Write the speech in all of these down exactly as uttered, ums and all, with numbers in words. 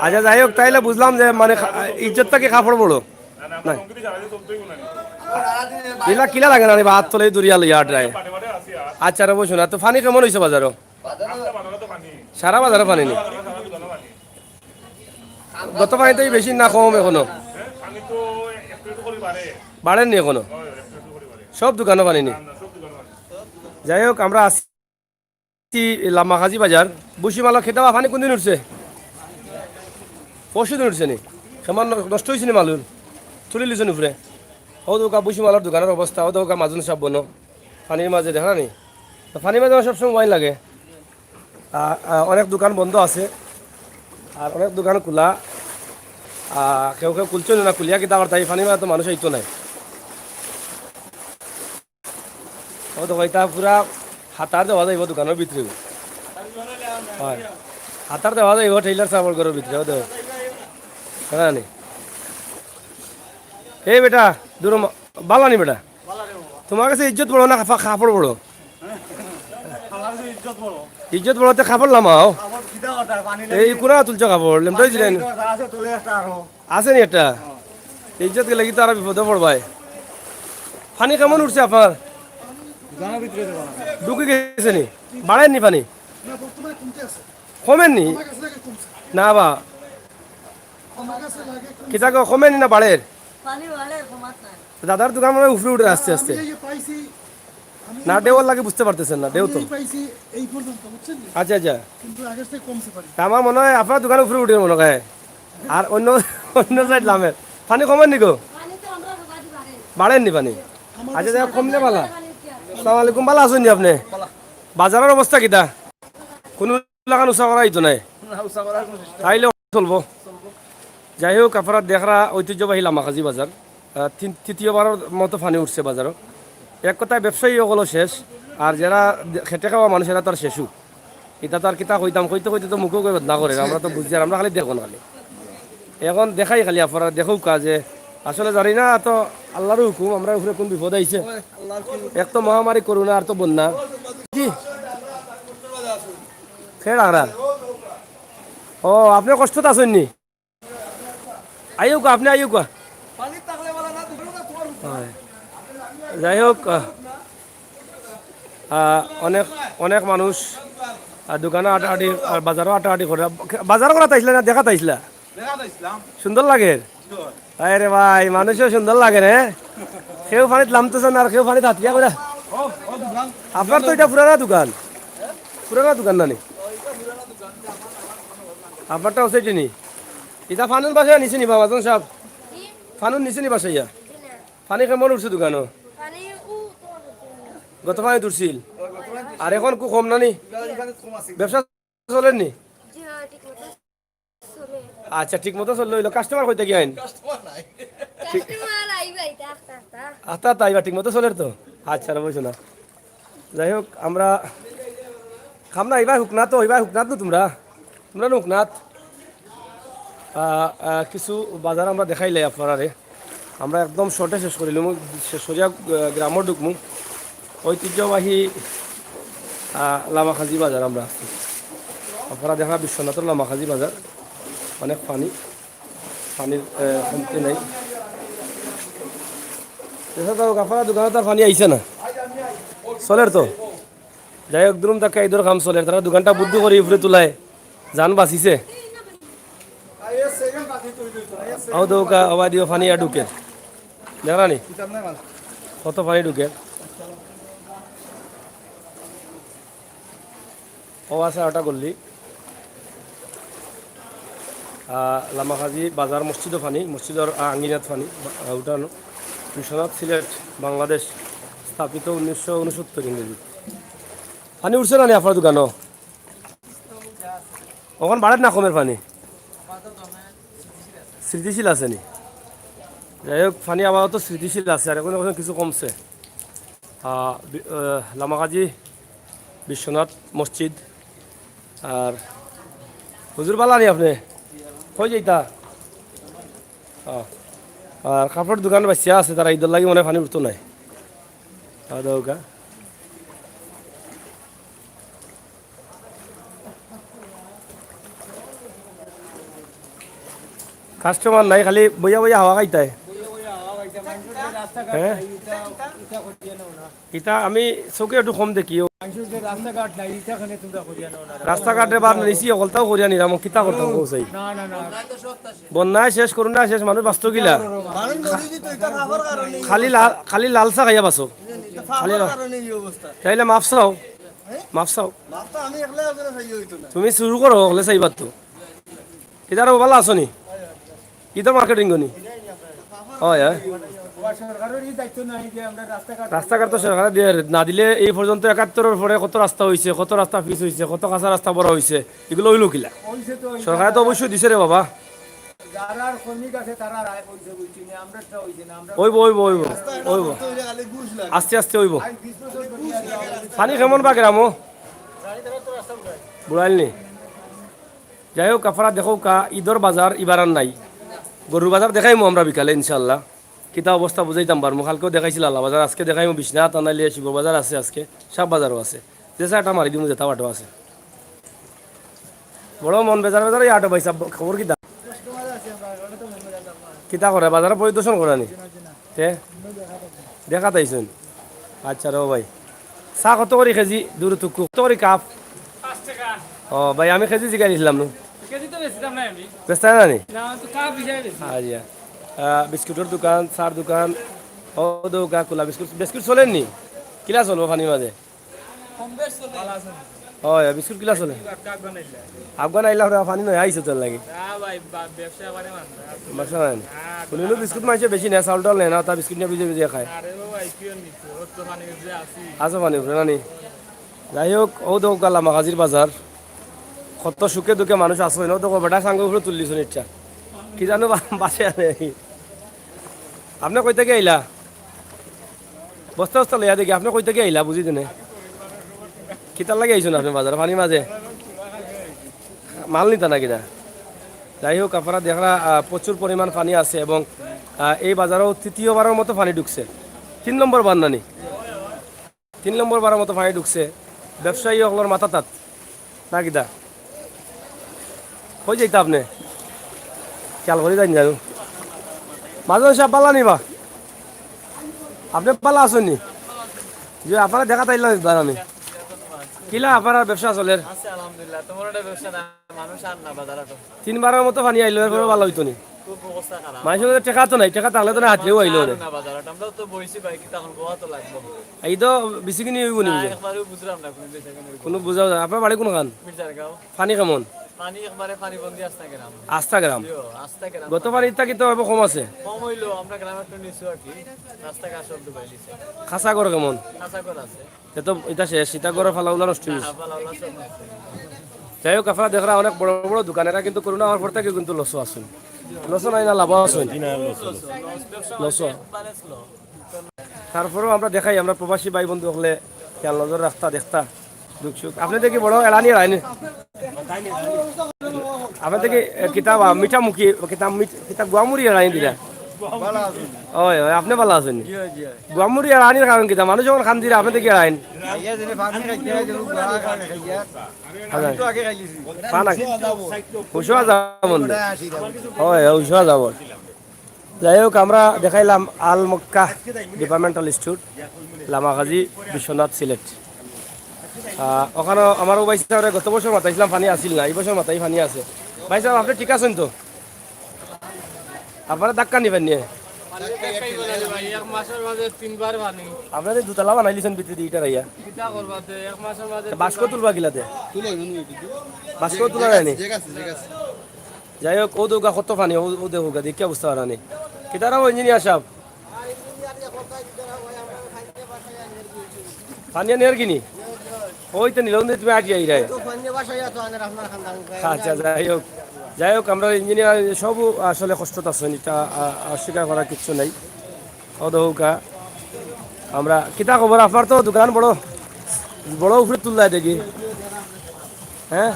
আচ্ছা, যাই হোক, তাইলে বুঝলাম যে মানে খা-, ইজ্জত থাকি কাপড় বড়। না। ইলা কিলা লাগে না রে বা, হাত তলে দরিয়া লইয়া আড্রায়। আচ্ছা রে, বসো না। তো পানি কেমন অইছে বাজারো? সারা বাজারো পানি নি? গত পানি তো এই বেশি না কম এখনো? বাড়ের নি এখনো? সব দোকানো পানি নি? যাই হোক, আমরা আছি লামাকাজি বাজার। বুসিমালর খেতাবা পানি কোনদিন উঠছে? পরশু দিন উঠছে নি? কেমন ন-, নষ্ট অইছে নি মালুর? তুলি লিছইন উপরে। ও দোকা বুসিমালর দোকানর অবস্থা, ও দোকা মাজন সাব বনো। পানির মাঝে দেখা নি? তো পানির মাঝে আমার সবসময় ভয় লাগে। আ, আ, অনেক দোকান বন্ধ আছে, আর অনেক দোকান খোলা। আ, কেউ কেউ খুলছে না, খুলিয়া কিতা করতা, এই পানির মাঝে তো মানুষ আইতো নাই। ও তো ভাই, তা পুরা হাতার দেওয়া যাইব দোকানর ভিতরে। হয়, হাতার দেওয়া যাইব টেইলার সাবর ঘরর ভিতরে, ও তো। হ্যাঁ নি? এই বেটা, দূর ম-, বালা নি বেটা? তোমার কাছে ইজ্জত বড় না কাপড় বড়? ইজ্জত বড় তে কাপড় লামাও। এই কোনা তুলছো কাপড়, লেমটাই দিলেন। আছে নি একটা? ইজ্জত গেলে কিন্তু আরো বিপদে পড়বায়। পানি কেমন উঠছে আপনার? ঢুকি গেছে নি? বাড়ের নি পানি? কমের নি? না বা। কিতা গো, কমের নি না বাড়ের? দাদার দোকান মানে উপরে উঠে আস্তে আস্তে। না, ঢেউর লাগি বুঝতে পারতেছেন না, ঢেউ তো। আচ্ছা, আচ্ছা। তা আমার মনে হয় আপনার দোকান উপরে উঠে মনে হয়। আর অন্য, অন্য সাইড লামের। পানি কমের নি গো? বাড়ের নি পানি? আচ্ছা, যাই হোক, কমলে বালা। আসসালামু আলাইকুম, বালা আছইন নি আপনে? বাজারর অবস্থা কিতা? কোনো লাখান উষা করা হইতো নাই। তাইলে চলবো। যাই হোক, আপনারা দেখরা ঐতিহ্যবাহী লামাকাজি বাজার। আহ, তিন-, তৃতীয়বারর মতো পানি উঠছে বাজারো। এক কথায় ব্যবসায়ী অকলও শেষ, আর যারা দে-, খেটে খাওয়া মানুষ এরা তো আর শেষও। ইতা তো আর কিতা কইতাম, কইতে কইতে তো মুখো কই বদনা করে, আমরা তো বুঝি আর আমরা খালি দেখুন খালি। এখন দেখাই খালি আপনারা দেখউক্কা যে আসলে জানি না তো আল্লাহর হুকুম, আমরার উপরে কোন বিপদ আইছে। এক তো মহামারী করোনা আর তো বন্যা। জি। খেয়ে রাখরা। ও, আপনে কষ্টত আছইন নি? আইউক্কা, আপনে আইউক্কা। হয়। যাই হোক, আহ, আহ, অনেক, অনেক মানুষ, আহ, দোকানো আটাআটি, আর বাজারো আটাআটি করে। বাজার করাত আইছলা না দেখাত আইছলা? সুন্দর লাগের? আরে ভাই, মানুষও সুন্দর লাগের, হ্যাঁ? কেউ পানিত লামতেছে না, আর কেউ পানিত হাতিয়া করে। আপনার তো এটা পুরানা দোকান। পুরানা দোকান না নি? আপনারটা আছে নি? ইটা পানির বাসায় নিছে নি বাবা জন সাহেব? পানির নিছে নি বাসাইয়া? পানি কেমন উঠছে দোকানো? গত পানি তুলছিল? আর এখন কু কম না নি? ব্যবসা চলের নি? আচ্ছা, ঠিক মতো চললে অইলো। কাস্টমার কই থাকি আইন? আস্তা, আস্তা, আইবা, ঠিক মতো চলের তো? আচ্ছা, আর বলছো না। যাই হোক, আমরা খাম না, ইবায় হুকনাত তো, ইবায় হুকনাত নু তুমরা? তুমরা নু হুকনাত? আহ, আহ, কিছু বাজার আমরা দেখাইলাই আপনারারে। আমরা একদম শর্টে শেষ করিলিমু, শেষ করিয়া, আহ, গ্রামো ঢুকমু। ঐতিহ্যবাহী, আহ, লামাকাজি বাজার আমরা আছি। আপনারা দেখরা বিশ্বনাথর লামাকাজি বাজার, অনেক পানি, পানির, আহ, কমতি নাই। দেখা যাক, আপনারা দোকানো তো আর পানি আইছে না, চলের তো। যাই হোক, দুরুম তাক্কা ইদর কাম চলের, তারা দোকানটা বুদ্ধি করি উপরে তুলায়। জান বাঁচিছে। আও দৌকা, আওয়া দিও, পানি আর ঢুকের। দেখরা নি? কত পানি ঢুকের। ও আছে ওটা গল্লি। আহ, লামাকাজি বাজার মসজিদও পানি, মসজিদর আঙ্গিনাত পানি, আহ, উঠানো। বিশ্বনাথ সিলেট, বাংলাদেশ, স্থাপিত উনিশশো ঊনসত্তর ইংরেজি। পানি উঠছে না নি আপনার দোকানো? অখন বাড়ের না কমের পানি? স্থিতিশীল আছে নি? যাই হোক, পানি আপাতত স্থিতিশীল আছে, আর এখন, এখন কিছু কমছে। আহ, বি-, আহ, লামাকাজি বিশ্বনাথ মসজিদ। আর হুজুর বালা নি আপনে? কই যাইতা? আহ, আর কাপড়র দোকান বাঁচিয়া আছে, তারা ইদর লাগি মনে হয় পানি উঠতো নাই। খাওয়া দাওয়া কা? কাস্টমার নাই, খালি বইয়া বইয়া হাওয়া খাইতায়। হ্যাঁ, ইটা আমি চোখে একটু কম দেখি। রাস্তাঘাটে বার নিছি, অকলতাও করিয়া নিলাম, কিতা করতাম কও চাই? বন্যায় শেষ, করোনায় শেষ, মানুষ বাঁচতো কিলা? খালি লাল, খালি লাল চা খাইয়া বাঁচো। খালি লাল। তাইলে মাফ চাও, মাফ চাও। তুমি শুরু করো, হলে চাইবার তো। ইদারও ভালা আছো নি? Either marketing Gani? হয়, হয়। রাস্তাঘাট তো সরকারে দিয়ে, না দিলে এই পর্যন্ত একাত্তরের পরে কত রাস্তা হইছে, কত রাস্তা পিচ হইছে, কত কাঁচা রাস্তা বড় হইছে, এগুলো হইলো কিলা? সরকারে তো অবশ্যই দিছে রে বাবা। হইব, হইব, হইব, হইব। আস্তে আস্তে হইব। পানি কেমন বা গ্রামো? বুড়াইল নি? যাই হোক, আপনারা দেখো কা, ঈদর বাজার ইবার আর নাই। গরুর বাজার দেখাইমু আমরা বিকালে ইনশাআল্লাহ। কিতা অবস্থা বুঝাইতাম পারমু। কালকেও দেখাইছিল আল্লাহ বাজার, আজকে দেখাইমু বিশ্বনাথ, আনাইলে শিব বাজার আছে আজকে, সব বাজারও আছে। যে চাটা মারি দিমু, যেটা বাটো আছে। বড় মন বেজার বেজার, এই আটো ভাই সাহেব, খবর কিতা? কিতা করে, বাজারে পরিদর্শন করানি? তে? দেখা তাইছুন। আচ্ছা, রো ভাই। চা কত করি কেজি? দূর তুকু। কত করি কাপ? পাঁচ টাকা। ও ভাই, আমি কেজি জিগাই দিছিলাম নু। কেজি তো বেশি দাম নাই আমি। বেচতা না নি? না, তো কাপ হিসাবে বেশি। আচ্ছা। আহ, বিস্কুটর দোকান, চার দোকান, ও দোকান খোলা। বিস্কুট, বিস্কুট চলের নি? কিলা চলবো পানির মাঝে? কম বেশ চলে। ও, বিস্কুট কিলা চলে? আফগান আইলা। আফগান আইলা, ওরা পানি নয়, আইছে তোর লাগি। না ভাই, বা-, ব্যবসা করে মানুষ। ব্যবসা নাই। না, কোনো বিস্কুট মাইছে বেশি নেয়, চাউল টাউল নেয় না, তা বিস্কুট নিয়ে ভিজে ভিজে খায়। আরে বাবা, কি আর নিচ্ছে? ওর তো পানি ভিজে আসি। আছে পানি উপরে, নানি? যাই হোক, ও দেখো, লামাকাজির বাজার। কত সুখে দুঃখে মানুষ আছে, ও দেখো, বেটা সাঙ্গ উপরে তুললিছুন ইচ্ছা। কি জানো বা-, বাসে আনে। আপনি কই থাকি আইলা? বস্তা বস্তা লইয়া দেখি, আপনি কই থাকি আইলা? বুঝি দিনে। কিতার লাগি আইছুন আপনি বাজারে? পানির মাঝে? মাল নিতা না কিনা? যাই হোক, আপনারা দেখরা, আহ, প্রচুর পরিমাণ পানি আছে এবং, আহ, এই বাজারেও তৃতীয়বারের মতো পানি ঢুকছে। তিন নম্বর বার নানি? তিন নম্বর বারের মতো পানি ঢুকছে। ব্যবসায়ী অকলর মাথা তাত। না কিতা? কই যাইতা আপনে? খেয়াল করি যাইন জানো। মাজন সাহেব, ভালা নি বা? আপনে ভালা আছইন নি? যে আপনারে দেখা তাইলাম একবার আমি। কিলা আপনার ব্যবসা চলের? আছে আলহামদুলিল্লাহ, তোমার ওটা ব্যবসা না, মানুষ আর না বাজার আটো। তিনবারের মতো পানি আইলো, এরপরে ভালা হইতো নি। খুব অবস্থা খারাপ। মানুষের কাছে টেকা তো নাই, টেকা থাকলে তো না হাতরেও আইলো রে। না বাজার আটো, আমরা তো বইছি ভাই, কিতা এখন বওয়া তো লাগবো। এই তো বেশি কিনি হইব নি না, বুঝে। একবারেও বুঝলাম না কোনো বেচা কিনি। কোনো বুঝা যায় না। আপনার বাড়ি কোনখান? মির্জারগাঁও। পানি কেমন? পানি একবারে পানিবন্দি আস্তা গ্রাম। আস্তা গ্রাম? জি, ও, আস্তা গ্রাম। গত পানির থাকি তো অল্প কম আছে। কম হইলো, আমরা গ্রামে একটু নিচু আর কি। রাস্তাঘাট সব ডুবাই দিছে। খাসা ঘর কেমন? খাসা ঘর আছে। এ তো এটা শেষ, এটা ঘরে ফালাউলা নষ্ট হইছে। হ্যাঁ, ফালাউলা সব নষ্ট। যাই হোক, আপনারা দেখরা অনেক বড় বড় দোকান, এরা কিন্তু করোনা হওয়ার পর থাকি কিন্তু লসও আছইন। লসও নাই না, লাভও আছইন? জি না, লস, লস। লসও। একবারে slow। তারপরেও আমরা দেখাই, আমরা প্রবাসী ভাই বন্ধু হকলে খেয়াল নজর রাখতা, দেখতা, দুঃখ সুখ। আপনি দেখি বড় এড়ানি এড়াইনি। আপনি দেখি, এ, কিতাব, আ, মিঠা মুখী, কিতাব মিঠ-, কিতাব গুয়ামুড়ি এড়াইন দিলা। ওই, ওই, আপনি ভালা আছইন নি? গুয়ামুড়ি এড়ানির কারণ কিতা? মানুষ যখন খান দিরা, আপনি দেখি এড়াইন। আচ্ছা। পান আগে। হুশোয়া যাবন। ওই, ওই, হুশোয়া যাবন। যাই হোক, আমরা দেখাইলাম আল মক্কা ডিপার্টমেন্টাল স্টোর, লামাকাজি, বিশ্বনাথ, সিলেট। আহ, ওখানে আমার ও ভাই সাহেবরে গত বছর মাতাইছিলাম, পানি আছিল না, এই বছর মাতাই পানি আছে। ভাই সাহেব, আপনি ঠিক আছইন তো? আপনারা ধাক্কা নিবেন নিয়ে? পানি ধাক্কাই বলে রে ভাই, এক মাসের মাঝে তিনবার পানি। আপনারা দুতলা বানাইলিছেন ভিতরে দুইটা রাইয়া। কিতা করবা তে, এক মাসের মাঝে বাস্ক তিনবার। তুলবা কিলাতে? বাস্ক তুলা যায়নি? ঠিক আছে, ঠিক আছে। যাই হোক, ও দেখউক্কা কত পানি, ও, ও দেখউক্কা, দেখিয়া বুঝতা পাররা নি। কিতারা ও ইঞ্জিনিয়ার সাব? পানি আনিয়ার কিনি? ওই তো নিলাম, তুমি আটি আইরায়। আচ্ছা, যাই হোক, যাই হোক, আমরা ইঞ্জিনিয়ার সব আসলে কষ্টত আছইন, এটা, আ, অস্বীকার করার কিচ্ছু নাই। ও দেখউক্কা, আমরা, কিতা খবর? আপনার তো দোকান বড়, বড় উপরে তুললায় দেখি। হ্যাঁ?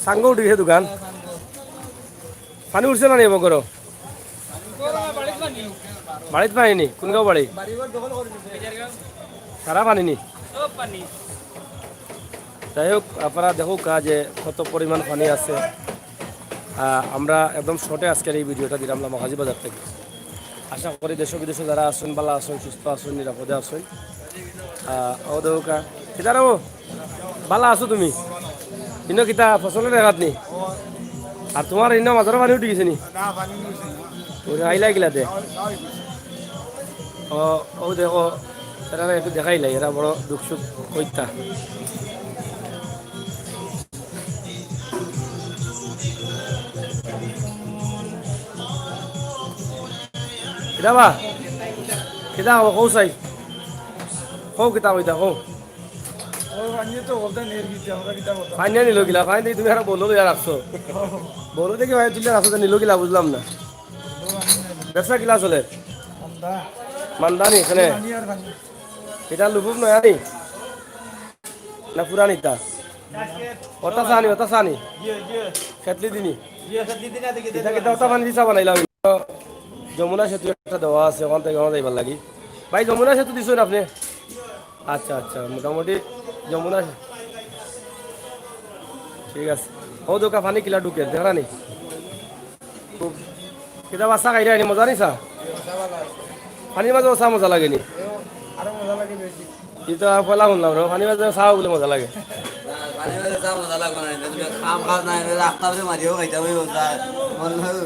সাঙ্গ উঠি গেছে দোকান। পানি উঠছে না নি এবার করো? বাড়িত পানি নি? কোন গাঁও বাড়ি? সারা পানি নি? যাই হোক, আপনারা দেখউক্কা যে কত পরিমাণ পানি আছে। আহ, আমরা একদম শর্টে আজকের এই ভিডিওটা দিলাম লামাকাজি বাজার থাকি। আশা করি দেশ বিদেশো যারা আছইন, ভালা আছইন, সুস্থ আছইন, নিরাপদে আছইন। আহ, ও দেউক্কা, কিতা রে ও? ভালা আছো তুমি? ইনো কিতা ফসলর দেখাত নি? আর তুমার ইনো মাজারো পানি উঠি গেছে নি? না, পানি উঠছে না। ওরে, আইলা কিলাতে? ও, ও দেখো, এরা একটু দেখাইলাই, এরা বড় দুঃখ সুখ কইতা। কিতা বা? কিতা কও, কও চাই। কও কিতা কইতা, কও। ও, পানি তো বলতে নেই, কিতা, আমরা কিতা করতাম? পানি নিল কিলা, পানি দেখি তুমি একটা বলো তো ইয়ার রাখছো। বলো দেখি ভাই, তুলে রাখছো, নিল কিলা, বুঝলাম না। ব্যবসা কিলা চলে? মান্দা। মান্দা নি এখানে? পানি আর পানি। এটা লুবুব নয়া নি? না পুরানিতা? ওটা চানি, ওটা চানি। খেতলি দিনি। এটা কিতা ওটা পানি দিছা বানাইলাম? যমুনা সেতু একটা দেওয়া আছে, ওখান থেকে ওখানে যাইবার লাগি। ভাই, যমুনা সেতু দিছইন আপনি? আচ্ছা, আচ্ছা, মোটামুটি যমুনা সে-, ঠিক আছে। ও দেউক্কা পানি কিলা ঢুকে, দেখা নি? খুব। কিতা বা চা খাইরা নি, মজা নি চা? পানির মাঝে চা মজা লাগে নি? আরো মজা লাগে বেশি। ইতা পয়লা হুনলাম রে, পানির মাঝে চা বুলে মজা লাগে। পানির মাঝে চা মজা লাগে না, এটা তুমি কাম কাজ নাই, এটা রাস্তা দিয়ে মারিও খাইতে হবে, ওটা মনে হয়।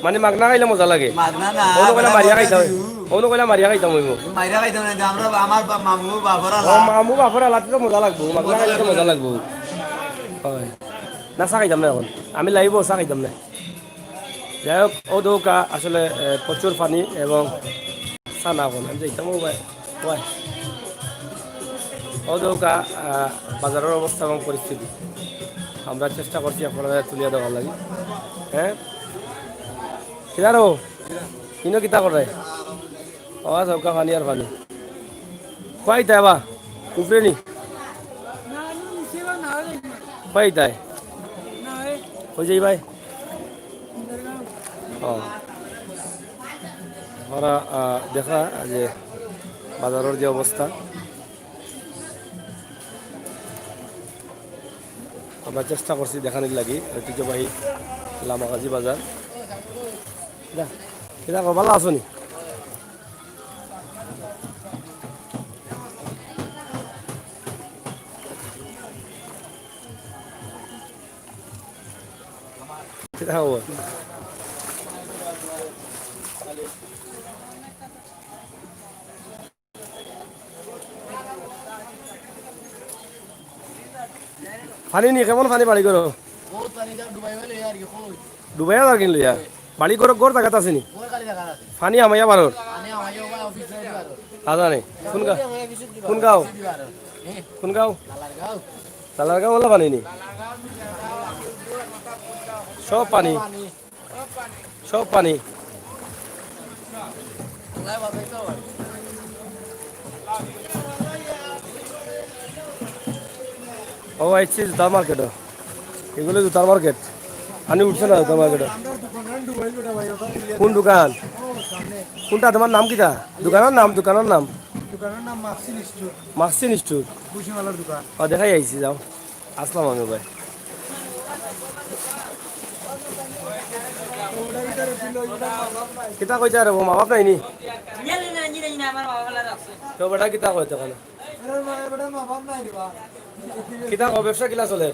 মানে মাগনা খাইলে মজা লাগে? মাগনা না, অন্য কইলা আমরা মারিয়া মজা খাইতাম অইবো। দিউ। অন্য কইলা মারিয়া খাইতাম অইবো। মারিয়া খাইতাম না, যে আমরা, আমার বা-, মামু বাপর ও, আলা। মামু বাপর আলাতে তো মজা লাগবো, মাগনা খাইলে তো মজা লাগবো। হয়। না, চা খাইতাম না এখন। আমি লাইবো, চা খাইতাম না। যাই হোক, ও দেউক্কা আসলে, এ, প্রচুর পানি এবং চা না এখন। আমি যাইতাম, ও ভাই, ভাই। ও দেউক্কা, আ, বাজারর অবস্থা এবং পরিস্থিতি। আমরা চেষ্টা করছি আপনারারে তুলিয়া দেওয়ার লাগি। হ্যাঁ? কিতা রে? ইনো কিতা করে? ও, দেউক্কা পানি আর পানি। কই তাই বা? উপরে নি? কই তাই? কই যাই ভাই? ও। আমরা, আহ, দেখা যে বাজারর যে অবস্থা। আমরা চেষ্টা করছি দেখানির লাগি ঐতিহ্যবাহী লামাকাজি বাজার। দা, কিতা খবর, ভালা আছো নি? কিতা খবর? পানি নি, কেমন পানি বাড়ি ঘরো? বহুত পানি, যা ডুবাই গেলে আর কি, কই? ডুবাইয়া যার কিন লইয়া? বাড়ি ঘর, ঘর জাগাত আছে নি? ঘর খালি জাগাত আছে। পানি হামাইয়া বারর? পানি হামাইয়া ওবা অফিস যাই বারর। আদা নি। কোন গা-, অফিস যাই বারর। কোন গাঁও? অফিস যাই বারর। হ্যাঁ। কোন গাঁও? লালার গাঁও। লালার গাঁও ওলা পানি নি? সব পানি। পানি। সব পানি। ও, আইছি জুতার মার্কেটো। এগুলো জুতার মার্কেট। পানি উঠছে না জুতার মার্কেটো। কোন দোকান? কোনটা তোমার নাম কিতা? দোকানর নাম, দোকানর নাম? দোকানর নাম মাক্সিন স্টোর। মাক্সিন স্টোর। ভুসিমালার দোকান। ও, দেখাই আইছি, যাও। আসলাম আমি ভাই। কিতা কইতা রে, মা বাপ নাই নি? তো বেটা কিতা কয় তখন? কিতা কও, ব্যবসা কিলা চলে?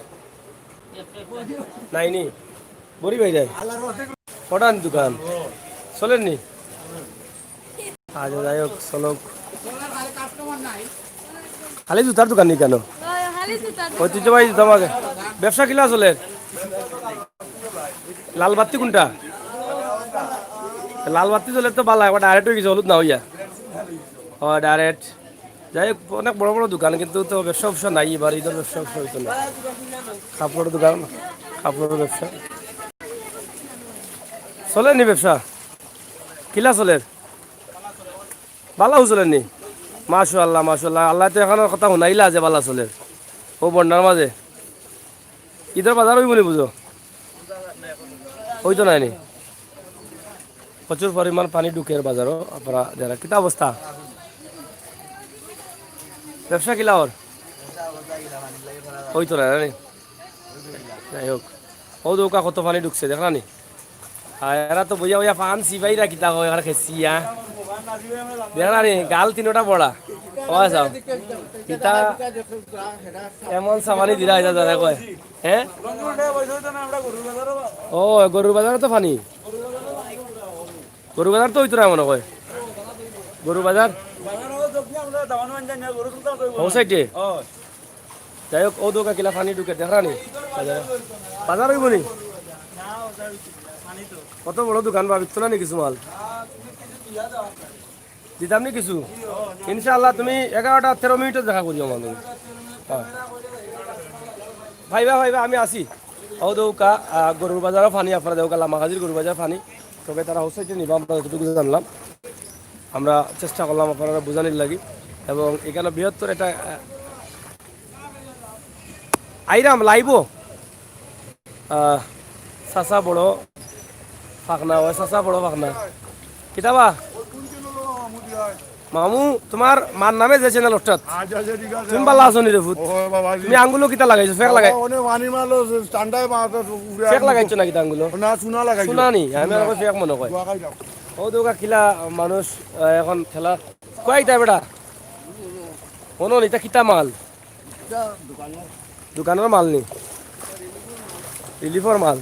নাই নি? বড়ি ভাই যায়? কটান দোকান? চলের নি? আচ্ছা, যাই হোক, চলুক। খালি জুতার দোকান নি কেন? হয়, খালি জুতার দোকান। ঐতিহ্যবাহী জুতা মার্কেট। ব্যবসা কিলা চলের? লাল বাতি কোনটা? লাল বাতি চলের তো বালা, একবার ডাইরেক্ট অই গেছে, হলুদ না অইয়া। ও, ডাইরেক্ট। যাই হোক, অনেক বড় বড় দোকান, কিন্তু তো ব্যবসা ব্যবসা নাই, এবার ইদর ব্যবসা ব্যবসা অইতো না। কাপড়র দোকান, কাপড়র ব্যবসা। চলের নি ব্যবসা? কিলা চলের? বালাউ চলের নি? মাশাআল্লাহ, মাশাআল্লাহ। আল্লায় তো এখনো কথা হুনাইলা যে বালা চলের। ও বন্যার মাঝে। ইদর বাজার অইবো নি বুঝো? অইতো নায় নি। প্রচুর পরিমাণ পানি ঢুকের বাজারো, আপনারা যারা, কিতা অবস্থা? ব্যবসা কিলা অর? অইতো নায় নি। যাই হোক, অউ দেউক্কা কত পানি ঢুকছে, দেখরানি? আর এরা তো বইয়া বইয়া পান চিবাইরা কিতা কয়, আর খেছিয়া। দেখরানি, গাল তিনোটা বড়া। ওয়া যাও। কিতা এমন সামানি দিরা, এটা যারা কয়। হ্যাঁ? ও, গরুর বাজারো তো পানি। গরুর বাজার তো অইতো না মনে কয়। গরুর বাজার? অউ সাইডে? যাই হোক, অউ দেউক্কা কিলা পানি ঢুকে, দেখরানি? বাজার। বাজার অইবো নি? কত বড় দোকান বা, বিকতো না নি কিছু মাল? দিতাম নি কিছু? ইনশাআল্লাহ, তুমি এগারোটা তেরো মিনিটে দেখা করিও আমার লগে। হ্যাঁ। ভাইবা, ভাইবা, আমি আছি। অউ দেউক্কা, আহ, গরুর বাজারো পানি, আপনারা দেউক্কা লামাকাজির গরুর বাজার পানি। তবে তারা অউ সাইডে নিবা, আমরা যতটুকু জানলাম। আমরা চেষ্টা করলাম আপনারারে বুঝানির লাগি। এবং এখানো বৃহত্তর একটা, আহ, আইরাম লাইবো। আহ, চাচা বড় ফাকনা, ওই চাচা বড় ফাকনা। কিতা বা? মামু, তুমার মার নামে যে channel অটাত। আচ্ছা, আচ্ছা, ঠিক আছে। তুমি ভালা আছো নি রে পুত? ও বাবা, তুমি আঙ্গুলো কিতা লাগাইছো? ফেক লাগাই-, অনেক পানি মারলো, ঠান্ডায় মাথা উড়ে ফেক আঙ্গুল। লাগাইছো না কিতা আঙ্গুলো? না, চুনা লাগাইছো। চুনা নি? আমি আবার ফেক মনে কয়। দোয়া খাইলাম। অউ দেউক্কা কিলা মানুষ, আহ, এখন ঠেলা। কই ইতা বেটা? অনো নি, ইতা কিতা মাল? দোকানর মাল নি? রিলিফর মাল?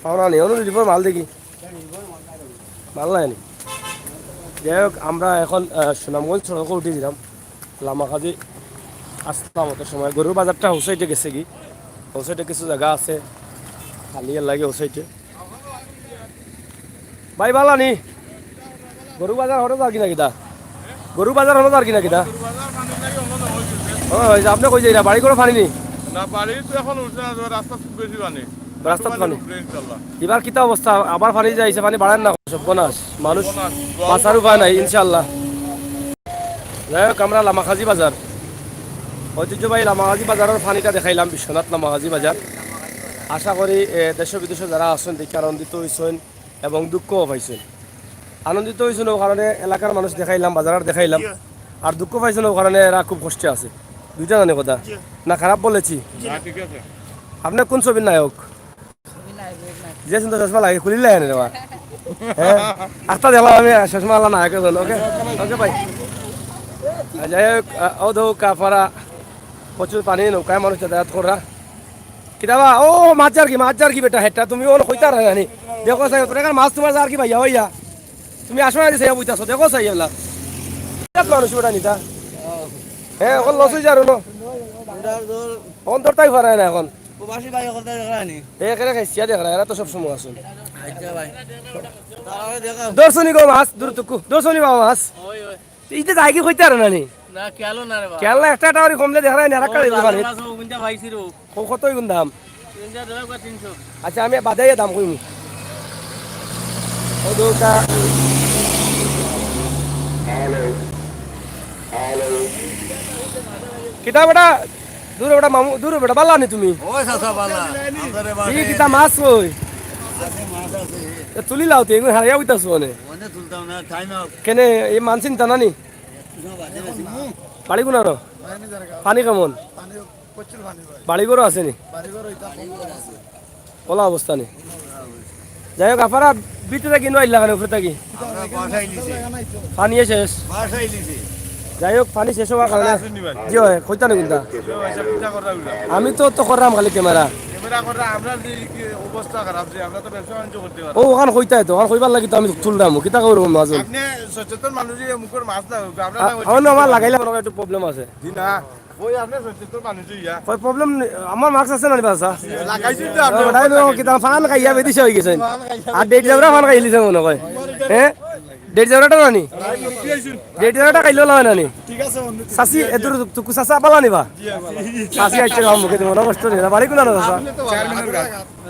পাওনা নি, অনো রিলিফর মাল দেখি। মাল নাই নি? যাই হোক, আমরা এখন, আহ, সুনামগঞ্জ সড়কো উঠি দিলাম। লামাকাজি আসলাম অত সময়। গরুর বাজারটা অউ সাইডে গেছে গি? অউ সাইডে কিছু জাগা আছে, খালি এর লাগি অউ সাইডে। ভাই, ভালা নি? গরু বাজার হনো যার কি না কিতা? গরু বাজার হনো যার কি না কিতা? ও, অই যে আপনে কই যাইরা? বাড়ি ঘরো পানি নি? না, বাড়ি তো এখন উঠছে না, তবে রাস্তাত খুব বেশি পানি। রাস্তাত পানি? উপরে ইনশাআল্লাহ। ইবার কিতা অবস্থা? আবার পানি যাইছে, পানি বাড়ের না, সর্বনাশ। মানুষ সর্বনাশ। বাঁচার উপায় নাই, ইনশাআল্লাহ। যাই হোক, আমরা লামাকাজি বাজার, ঐতিহ্যবাহী লামাকাজি বাজারর পানিটা দেখাইলাম, বিশ্বনাথ লামাকাজি বাজার। আশা করি, এ, দেশ বিদেশো যারা আছইন, দেখি আনন্দিত অইছইন এবং দুঃখও পাইছইন। আনন্দিত অইছইন অউ কারণে এলাকার মানুষ দেখাইলাম, বাজার দেখাইলাম, আর দুঃখ পাইছইন অউ কারণে এরা খুব কষ্টে আছে। দুইটা জানি কথা। জি। না খারাপ বলেছি? না, ঠিক আছে। আপনে কোন ছবির নায়ক? যে সুন্দর চশমা লাগে, খুলিলে এনে রে বা। হ্যাঁ? আস্তা দেখলাম আমি চশমা আলা নায়ক একজন, ওকে? ওকে ভাই। আর যাই হোক, আহ, অউ দেউক্কা পারা প্রচুর পানি, নৌকায় মানুষ যাতায়াত করা। কিতা বা? ও, মাছ যার কি, মাছ যার কি বেটা, হেটা তুমি অনো কইতায় পাররায় না নি। দেখো চাই, তোর এখান মাছ তুমার যার কি ভাইয়া, ভাইয়া? তুমি আসো না, চাইয়া বইতাছো, দেখো চাই এলা। বিরাট মানুষ বেটা নিতা। হ্যাঁ, অখন লস অই যার অনো। অখন ধরতাউ পাররায় না অখন। প্রবাসী ভাই অকলতা দেখরায় নি? এ, এখানে খাইছিয়া দেখরায়, এরা তো সব সময় আছইন। আচ্ছা ভাই। তাহলে দেখো। ধরছো নি গো মাছ, দূর টুকু। ধরছো নি বাবা মাছ? ওই, ওই। ইতে যাইগি কইতায় পাররায় না নি? না, খেয়ালও না রে বা। খেয়াল না, একটা টাওয়ারি কমলে দেখরায় না, আর একটা ও, দিতে পারে। জালের মাছ, ও গুঞ্জা পাইছি রে। ক-, কত অইগুন দাম? তিনশো, ধরো বা তিনশো। আচ্ছা, আমি বাদে দাম কইমু। ও দোকা। কিতা বেটা? দূর বেটা মামু, দূর বেটা, বালা নি তুমি? ও চাচা বালা। আপনারে ই বাড়ি কিতা মাছ কই? আছে, মাছ আছে। এ তুলি লাও তে, এগুন হারাইয়া অইতাছো মানে। মনে তুলতাম না, টাইম আউট। কেনে, এই মানসিন টানা নি? না, বাদে বেশি। বাড়ি কোন আরো? পানি কেমন? পানি প্রচুর পানি ভাই। বাড়ি ঘরও আছে নি? বাড়ি ঘর ওইটা কম আছে। ওলা অবস্থা নি? যাই হোক, আপনারা ভিতরে কি নইলা কেনে উপরে থাকি? আমরা বাসায় নিছি। পানি শেষ? বাসায় নিছি। যাই হোক, পানি শেষ হওয়ার কারণে। আসেননি ভাই? জি হয়, কইতা নি কোনটা? জি ভাই, সব পিঠা করা হইলো। আমি তো, তো করলাম খালি ক্যামেরা। ক্যামেরা করা, আমরা যে কি অবস্থা খারাপ যে আমরা তো ব্যবসা বাণিজ্য করতে পারি। ও, ওখান কইতাই তো, ওখান কইবার লাগি তো আমি তুললাম। কিতা করবো মাছ? আপনি সচেতন মানুষ, এই মুখের মাছ না হোক, আমরা আ-, না অন্য আমার লাগাইলে মনে হয় একটু প্রবলেম আছে। জি না। ওই আপনার সত্যি তো মানুষ ইয়া। ওই প্রবলেম নেই, আমার মাস্ক আছে না নি বাসা? লাগাইছি তো আপনি। ওটাই তো কিতা পান খাইয়া বেদিশা হয়ে গেছেন। পান খাইয়া আর ডেট যাবরা পান খাইলিছে মনে হয়। হ্যাঁ? ডেট যাবরাটা না নি? ডেট যাবরাটা খাইলেও লাগে না নি? ঠিক আছে বন্ধু। সাসি, এদুর তুকু সাসা পালা নিবা? সাসি আইছে আমার মুখে মনে কষ্ট নেই। বাড়ি কোন না সাসা?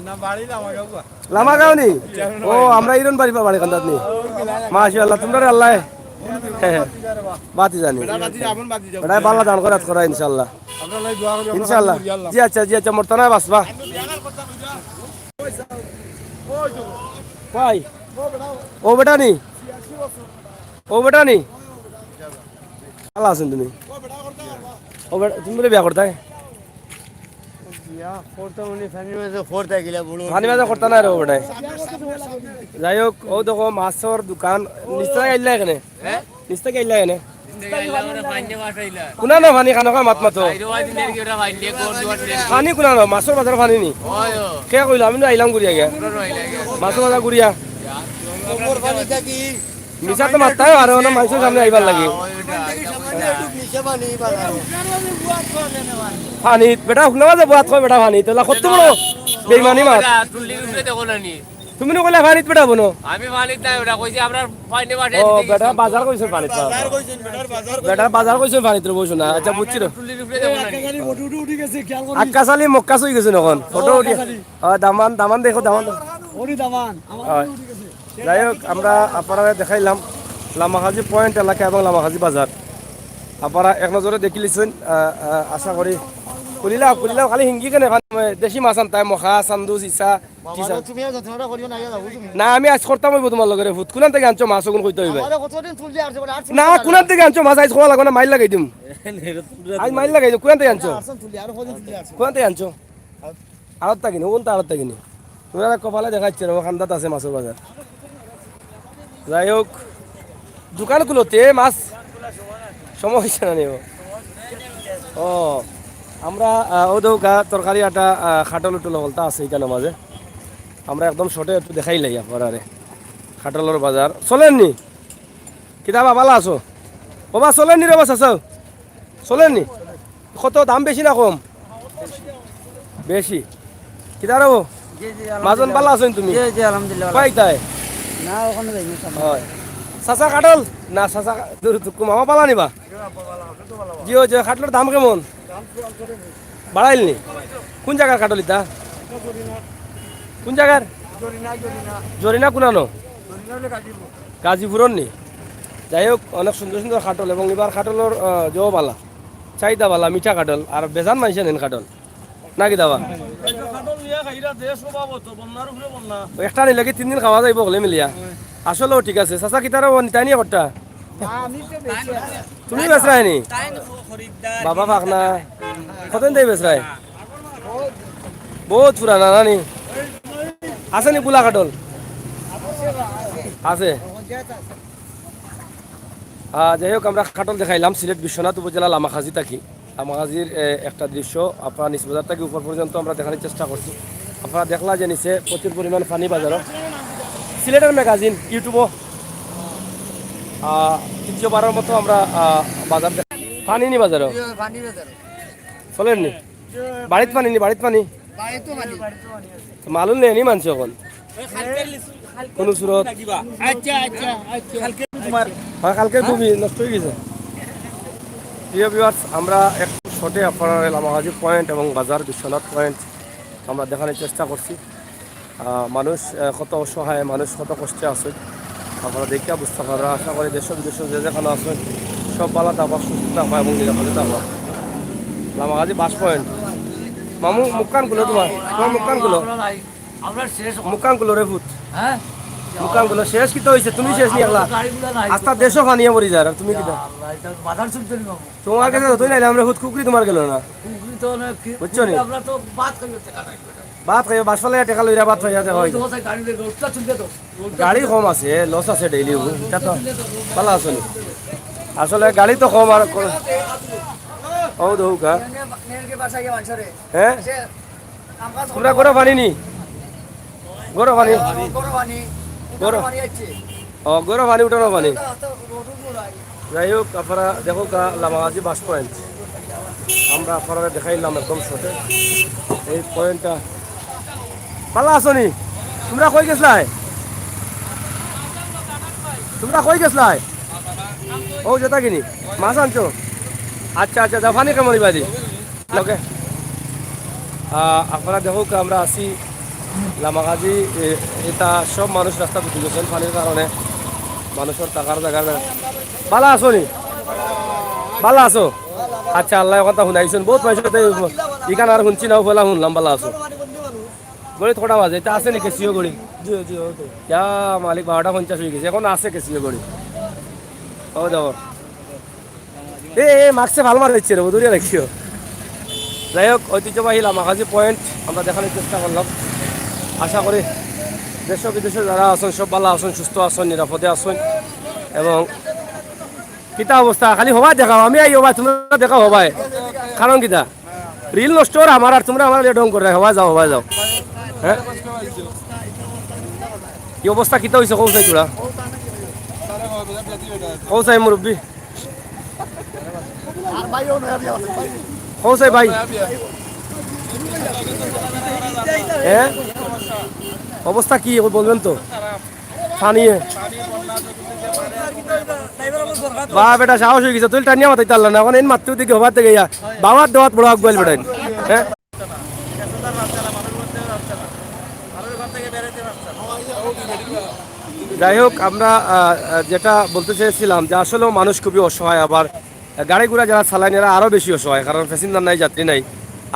না, বাড়ি না আমার গাঁও। লামাগাঁও নি? ও, আমরা ইরন বাড়ি বা বাড়ি কান্দাত নি। মাশাআল্লাহ, তোমরা রে আল্লাহ। হ্যাঁ, হ্যাঁ। বাতি জানি। বেটা বাল্লা দান করাত করা ইনশাআল্লাহ। ইনশাআল্লাহ। জি আচ্ছা, জি আচ্ছা, মরতানা বাসবা। ভাই। ও বেটা নি? ও বেটা নি? ভালা আছইন তুমি? ও বেটা, তুমি বলে বিয়া করতায়? ইয়া, খোর তো মানে পানির মাঝে খোর থাকে গিলা বড়। পানির মাঝে খোর থাকে না রে বেটায়। যাই হোক, অউ দেখো মাছর দোকান, নিচ থাকি আইলা কেনে? হ্যাঁ? নিচ থাকি আইলা কেনে? নিচ থাকি আইলা, মানে পানি মাছ আইলা। কুনানো পানি খানো খা মাত মাতো? বাইরে বাজে নের কি ওটা পানি, কোন দুয়ার নের কি? পানি কুনানো, মাছর বাজার পানি নি? ওই, ওই। কে কইলো? আমি নু আইলাম ঘুরিয়া গিয়া। ওটা নয় লাগে। মাছর বাজার ঘুরিয়া। ইয়া, কোমর পানি থাকি মিছা তো মাততায় আর অনো মানষর সামনে আইবার লাগি। ওই ওটা। পানিত বেটা হুকনা মাঝে বওয়াত কয় বেটা পানিত, এলা কত বড় বেইমানি মাত। ওটা চুল্লির উপরে দেখো না নি? তুমি নু কইলা পানিত বেটা বনো। আমি পানিত নাই, ওটা কইছি আমরা পানিত মাঠে ও, দিতে বেটা গেছি। বাজার কইছে পানিত। বাজার কইছেন, বেটার বাজার কইছেন। বেটার বাজার কইছেন পানিত রে বসো না। আচ্ছা, বুঝছি রে। চুল্লির উপরে দেখো না নি? আক্কাস আলী উঠে উঠে গেছে, খেয়াল করো। আক্কাস আলী মক্কাস হয়ে গেছে এখন। ফটো ও, উঠে। আক্কাস আলী। আ, দামান, দামান দেখো, দামান দেখো। ওরে দামান, আমার হয়। উঠে গেছে। যাই হোক, আমরা আপনারারে দেখাইলাম লামাকাজি পয়েন্ট এলাকা এবং লামাকাজি বাজার। আপনারা এক নজরে দেখিলিছেন, আহ, আহ, আশা করি। খুলিলাও, খুলিলাও, খালি হিঙ্গি কেনে? দেশি মাছ আনতায়, মখা, চান্দু, চিচা, চিচা। তুমি আর যন্ত্রণা করিও না, ইয়া যাবো তুমি। না, আমি আইজ করতাম অইবো তোমার লগে রে ফুত। কুনান থাকি আনছো মাছ, অগুন কইতে অইবে। আমারে কতদিন তুললি আর যাবে, আর না, কুনান থাকি আনছো মাছ, আইজ কওয়া লাগবো না, মাইর লাগাই দিমু। আইজ মাইর লাগাই দিমু, কুনান থাকি আনছো? আরশন তুললি, আর কতদিন তুললি আরশন? কুনান থাকি আনছো? আড়ত থাকি নি, কোনটা আড়ত থাকি নি? তোমরা কপালে দেখাইছে রে, ও খান্দাত আছে মাছর বাজার। যাই হোক, দোকান খুলতে মাছ সমস্যা না নেই। ও, আমরা, আহ, ও দৌকা তরকারি আটা, আহ, খাটল উটল হলতা আছে এখানে মাঝে। আমরা একদম শর্টে একটু দেখাইলাই আপনারারে। খাটলর বাজার চলেননি? কিতা বা, বালা আছো? ও বা, চলেননি রে বা, চাচাও? চলেননি? কত দাম বেশি না কম? বেশি। কিতা রে বা? জি, জি, মাজন আলহামদুলিল্লাহ। বালা আছো তুমি? জি, জি, আলহামদুলিল্লাহ, বালা। কয়টায়? না, ওখানে যাইনি, সামনে। হয়। চাচা খাটল? না, চাচা দূর তো কম। আমার বালা নিবা? জি, ও যে খাটলর দাম কেমন? বাড়াইল নি? কোন জাগার খাটল ইতা? কোন জাগার? জরিনা কুনানো? গাজীপুরর নি? যাই হোক, অনেক সুন্দর সুন্দর খাটল এবং ইবার খাটলর, আহ, জো বালা, চাহিদা বালা, মিঠা খাটল, আর বেজান মানষে নেন খাটল। নাকি দাবা? একটা নিলে কি তিন দিন খাওয়া যাইবো হকলে মিলিয়া? আসলেও ঠিক আছে। চাচা, কিতারে ও নিতাই নি একটা? তুমি বেচরায় নি? বাবা পাক না। কতদিন দেই বেচরায়? বহুত পুরানা না নি? আছে নি বুলা খাটল? আছে। আহ, যাই হোক, আমরা খাটল দেখাইলাম সিলেট বিশ্বনাথ উপজেলা লামাখাজি থাকি। লামাখাজির, এ, একটা দৃশ্য আপনারা নিচ বাজার থাকি উপর পর্যন্ত আমরা দেখানোর চেষ্টা করছি। আপনারা দেখলা যে নিচে প্রচুর পরিমাণ পানি বাজারও। সিলেটের ম্যাগাজিন ইউটিউবও, আহ, তৃতীয়বারের মতো আমরা, আহ, বাজার দেখ-, পানি নি বাজারও। চলেন নি? বাড়িত পানি নি, বাড়িত পানি। তো মালুম নেই নি মানছে এখন। কোনো সুরত। আচ্ছা, আচ্ছা, আচ্ছা। হয়, কালকে খুবই নষ্ট হয়ে গেছে। প্রিয় ভিউয়ার্স, আমরা একটু শর্টে আপনারা লামাগাজী পয়েন্ট এবং বাজার বিশ্বনাথ পয়েন্ট আমরা দেখানোর চেষ্টা করছি। আহ, মানুষ, আহ, কত অসহায়, মানুষ কত কষ্টে আছে, আপনারা দেখিয়া বুঝতা পাররা। আশা করি দেশ বিদেশ যে যেখানো আছে, সব ভালা থাকবা, সুস্থ থাকবা এবং নিরাপদে থাকবা। লামাগাজী বাস পয়েন্ট। মামু, মুখখান খুলো তোমার, তোমার মুখখান খুলো। মুখখান খুলো রে ফুত। হ্যাঁ? মুখখান খুলো, শেষ কিতা হইছে? তুমি শেষ নি একলা। আস্তা দেশও পানিয়ে পড়ি যার, আর তুমি কিতা? তোমার কাছে যতই নাইলে আমরা ফুত কুকুরি তোমার গেল না। বুঝছো নি? ভাত খাইও, বাস ফালাইয়া টেকা লইরা ভাত খাইয়া দেখা হইছে। গাড়ি কম আছে, লস আছে ডেইলি। এটা তো ভালা আছে নি। আসলে গাড়ি তো কম আর কোন-, ও দৌকা। হ্যাঁ? তোমরা গরো পানি নি? গরো পানি? গরো। ও, গরো পানি, উঠানো পানি। যাই হোক, আপনারা দেখো কা লামাগাজী বাস পয়েন্ট। আমরা আপনারা দেখাইলাম একদম শর্টে এই পয়েন্টটা। ভালা আছো নি? তোমরা কই গেছলায়? তোমরা কই গেছলায়? ও, যেতা কিনি? মাছ আনছো? আচ্ছা, আচ্ছা, যাও, পানি কেমন ইবাদি? ওকে। আহ, আপনারা দেখো কা আমরা আছি লামাগাজী, এ, এটা সব মানুষ রাস্তা বুঝে গেছেন পানির কারণে। মানুষের থাকার জায়গা না। ভালা আছো নি? ভালা আছো? আচ্ছা, আল্লাহ কথা শুনাইছেন। বহুত মানুষ এখানে আর শুনছি না, ফেলা শুনলাম, ভালা আছো। ঘড়ি কটা বাজে? এটা আছে নি কেসিও ঘড়ি? জি, জি, ওকে। ইয়া মালিক, বারোটা পঞ্চাশ হয়ে গেছে, এখন আছে কেসিও ঘড়ি। ও দেখো। এ, এ, মাস্কে ফাল মারা দিচ্ছে রে, দূরে রাখিও। যাই হোক, ঐতিহ্যবাহী লামাকাজি পয়েন্ট আমরা দেখানোর চেষ্টা করলাম। আশা করি দেশ বিদেশে যারা আছেন, সব ভালো আছেন, সুস্থ আছেন, নিরাপদে আছেন। এবং কিতা অবস্থা? খালি হবায় দেখাও, আমি আই হবায়, তোমরা দেখাও হবায়। কারণ কিতা? রিল নষ্ট অর আমার, আর তোমরা আমার ঢং কররায়। হবায় যাও, হবায় যাও। হ্যাঁ, কি অবস্থা, কিতা অইছে? কও চাই তোরা, কও চাই মুরব্বি, কও চাই ভাই। হ্যাঁ, অবস্থা কি বলবেন তো? পানিয়ে। বাপ, বেটা সাহস অই গেছে, তুই টানিয়া মাতাইতে পারলা না। এখন এই মাত্র দিকে হবার থেকে ইয়া, বাবার দেওয়াত বড় আগুয়াইল বেটাইন। হ্যাঁ, যাই হোক, আমরা আহ, আহ, যেটা বলতে চেয়েছিলাম যে আসলেও মানুষ খুবই অসহায়। আবার গাড়ি ঘোড়া যারা চালাইন, এরা আরও বেশি অসহায়, কারণ প্যাসেঞ্জার নাই, যাত্রী নাই।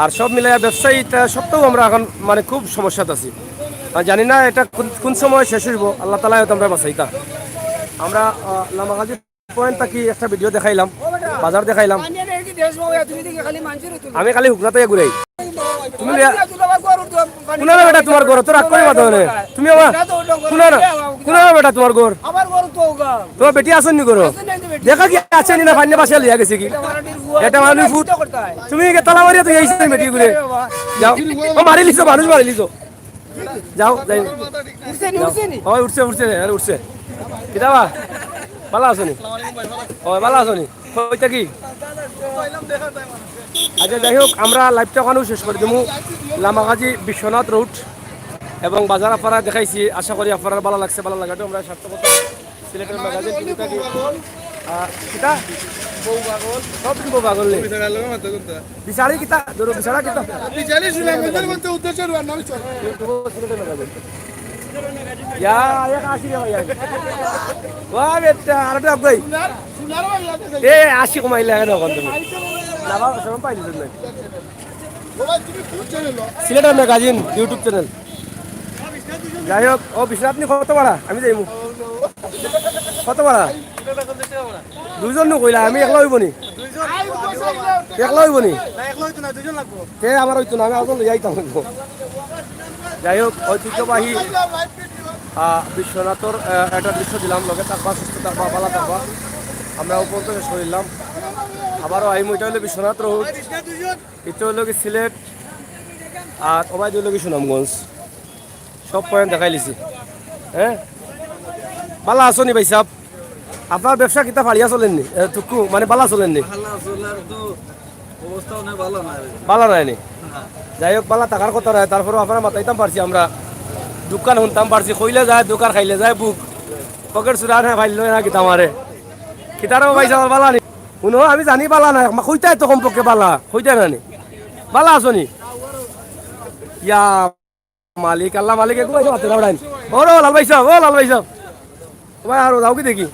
আর সব মিলাইয়া ব্যবসায়ী, এটা সত্ত্বেও আমরা এখন মানে খুব সমস্যাত আছি। আর জানি না এটা কোন কোন সময় শেষ হইব, আল্লাহ তাআলা হয়তো আমরা বাঁচাইতা। আমরা আহ, লামাকাজি পয়েন্ট থাকি একটা ভিডিও দেখাইলাম, বাজার দেখাইলাম। আমি খালি হুকনা থাকি ঘুরাই। তুমি লিয়া-, কোনারে বেটা তোমার ঘর? তো রাগ করি মাতো না। তুমি আমার কোনারে, কোনারে বেটা তোমার ঘর? তোমার বেটি আছইন নি ঘরো? দেখা কি আছে নি না, ফাইনে বাসা লইয়া গেছে কি? এটা মানুষ ফুট। তুমি কি তালা মারিয়া তুই আইছো বেটি ঘুরে? যাও। ও মারি লিছো, মানুষ মারি লিছো। যাও, যাই। উঠছে নি, উঠছে নি? ওই উঠছে, উঠছে, আরে উঠছে। কিতা বা? ভালা আছো নি? ওই ভালা আছো নি? কইতা কি? আচ্ছা, যাই হোক, আমরা লাইভটা ওখানেও শেষ করে দিমু। লামাকাজি বিশ্বনাথ রোড এবং বাজার আপারা দেখাইছি। আশা করি আপনারা ভালা লাগছে, ভালা লাগাটা আমরা সার্থকতা। সিলেটের ম্যাগাজিন টিভি থাকি। আহ, কিতা? সব দিন বউ পাগল নি? বিচারি কিতা? ধরো, বিচারা কিতা? বিচারি সুনামগঞ্জের মধ্যে উদ্দেশ্য রুয়ার নাম চলে। সিলেটের ম্যাগাজিন। ইয়া, এক আশি রে ভাই, এক। ওয়া বেটা, আর একটা আগুয়াই। এ, আশি কমাইলে কেন এখন তুমি? না, বাবা, সেরকম পাইলি তো নাই। সিলেটের ম্যাগাজিন YouTube চ্যানেল। যাই হোক, ও বিশ্বনাথ নি কত ভাড়া? আমি যাইমু। কত ভাড়া? দুইজন নু কইলা, আমি একলা অইব নি? একলা অইব নি? তে আমার অইতো না, আমি আরো লইয়া আইতাম অইব। যাই হোক, ঐতিহ্যবাহী আহ, বিশ্বনাথর আহ, একটা দৃশ্য দিলাম, লগে থাকবা, সুস্থ থাকবা, ভালা থাকবা। আমরা উপর থেকে সরিলাম, আবারও আইমু। এটা হইলো বিশ্বনাথ রোড, এটা হইলো কি সিলেট, আর ওবায়দা হইলো কি সুনামগঞ্জ। সব পয়েন্ট দেখাইলিছি। হ্যাঁ, ভালা আছো নি ভাই সাহেব? আপনার ব্যবসা কিতা ফাড়িয়া চলেননি? এ, টুকু, মানে, ভালা চলেননি? ভালা চলার তো অবস্থা অনেক ভালা না রে। ভালা নায় নি? না। যাই হোক, ভালা থাকার কথা নায়, তারপরেও আপনারা মাতাইতাম পারছি আমরা। দোকান হুনতাম পারছি, কইলে যায় দোকান, খাইলে যায় বুক। পকেট চুরা না ফাইল না কিতা মারে। কিতারও ভাই সাহেব ভালা নি? হুনো, আমি জানি ভালা নায়, মা কইতায় তো কমপক্ষে ভালা, কইতায় না নি? ভালা আছো নি? ইয়া মালিক, আল্লাহ মালিক, একটু পয়সা মারতে না উড়াইন। ও রে, লাল ভাই সাহেব, ও লাল ভাই সাহেব। ও ভাই, আর যাও কি দেখি?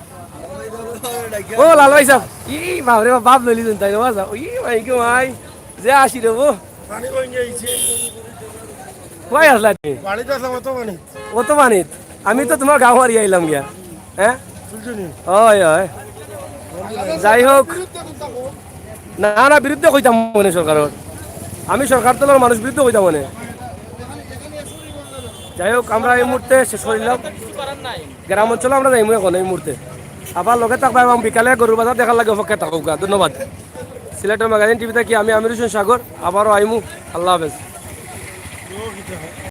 ও লাল ভাই সাহেব, ই বাপ রে বাপ, বাপ লইলি জন তাই রে বাবা, ই ভাই কি ভাই, যে আসি রে বো। পানি কই গেছে? কই আসলা তুমি? বাড়িতে আসলাম, অত পানি। অত পানিত? আমি তো তোমার গাঁও হারিয়ে আইলাম গিয়া। হ্যাঁ? বুঝছো নি? ওই, ওই। যাই হোক, না, না, বিরুদ্ধে কইতাম মনে সরকারর। আমি সরকার দলর মানুষ, বিরুদ্ধে কইতাম মনে। যাই হোক, আমরা এই মুহূর্তে শেষ করিলাম। গ্রাম অঞ্চলে আমরা যাইমু এখন এই মুহূর্তে। আবার লগে থাকবা এবং বিকালে গরুর বাজার দেখার লাগি অপেক্ষা থাকুক। ধন্যবাদ। সিলেটের ম্যাগাজিন টিভি থাকি আমি আমির হোসেন সাগর। আবারও আইমু। আল্লাহ হাফেজ।